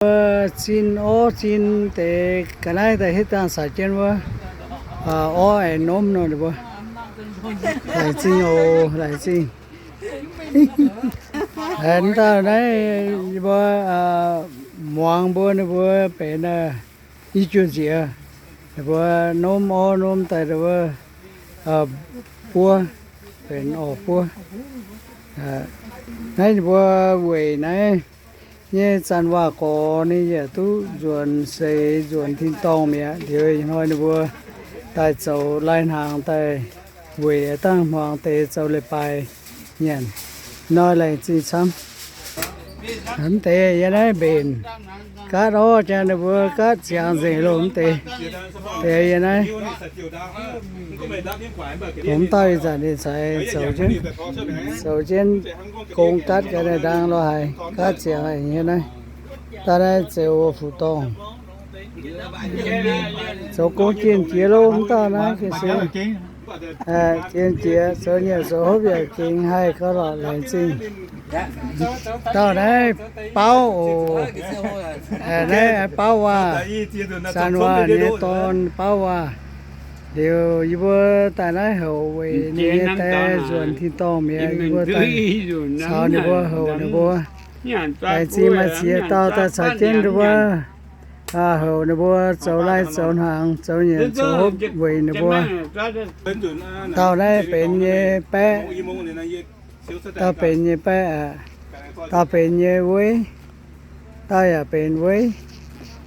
Mbuo zinh orv zinh deix ga'naaiv daaih hitv dangh caux jienv wuov orv aengx nomv nor ninh mbuo. Laengz zingh oc, laengz zingh. Aengx dauh naaiv yie mbuo muangx mbuo ninh mbuo benx i juoh nziex, ninh mbuo nomv orv nomv daaih ninh mbuo buov, benx orv buov. Naaiv ninh mbuo weic naaiv nyei zanc-waac gorx ninh yaac duqv nzuonx seix nzuonx tin-dorngh mi'aqv. Liuz ih hnoi ninh mbuo daaih zoux lai-hnaangx daaih weic dangh hmuangx deix zoux leiz-baaix nyanc. Nor laengz zingh camv. Mv deix yiem naaiv mbenc gaatv orv jangx ninh mbuo gaatv ziangx nzengc loh mv deix. Deix yiem naaiv. Mv dauh ih zanc ninh ceix zoux jienv, zoux jienv gong gaatv ga'naaiv ndaang lo haic, gaatv ziangx haic nyei naaiv. Dauh naaiv zeux wuov fuqv-dorngh. Zoux gong jienh jiex lo mv dauh naaiv gengh se jienh jiex, zoux nyanc zoux hopv yaac gengx haih gauh lorqc, laengz zingh. Dauh naaiv Baauv oc. Naaiv Baauv Waac, Zanc Waac nyei dorn, Baauv Waac. Liuz yie mbuo daaih naaiv houc weic ninh nyei die nzuonx tin-dorngh mi'aqv, yie mbuo daaih caux ninh mbuo houc ninh mbuo. Laengz zingh maaih ziex dauh daaih caux jienv ninh mbuo houc ninh mbuo zoux lai zoux hnaangx, zoux nyanc zoux hopv weic ninh mbuo. Dauh naaiv benx nyei baeqv, dauh benx nyei baeqv aqv. Dauh benx nyei weiv, dauh yaac benx weiv.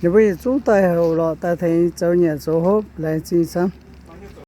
Ninh mbuo yietc zungv daaih houc lorqc, daaih tengx zoux nyanc zoux hopv, laengz zingh camv.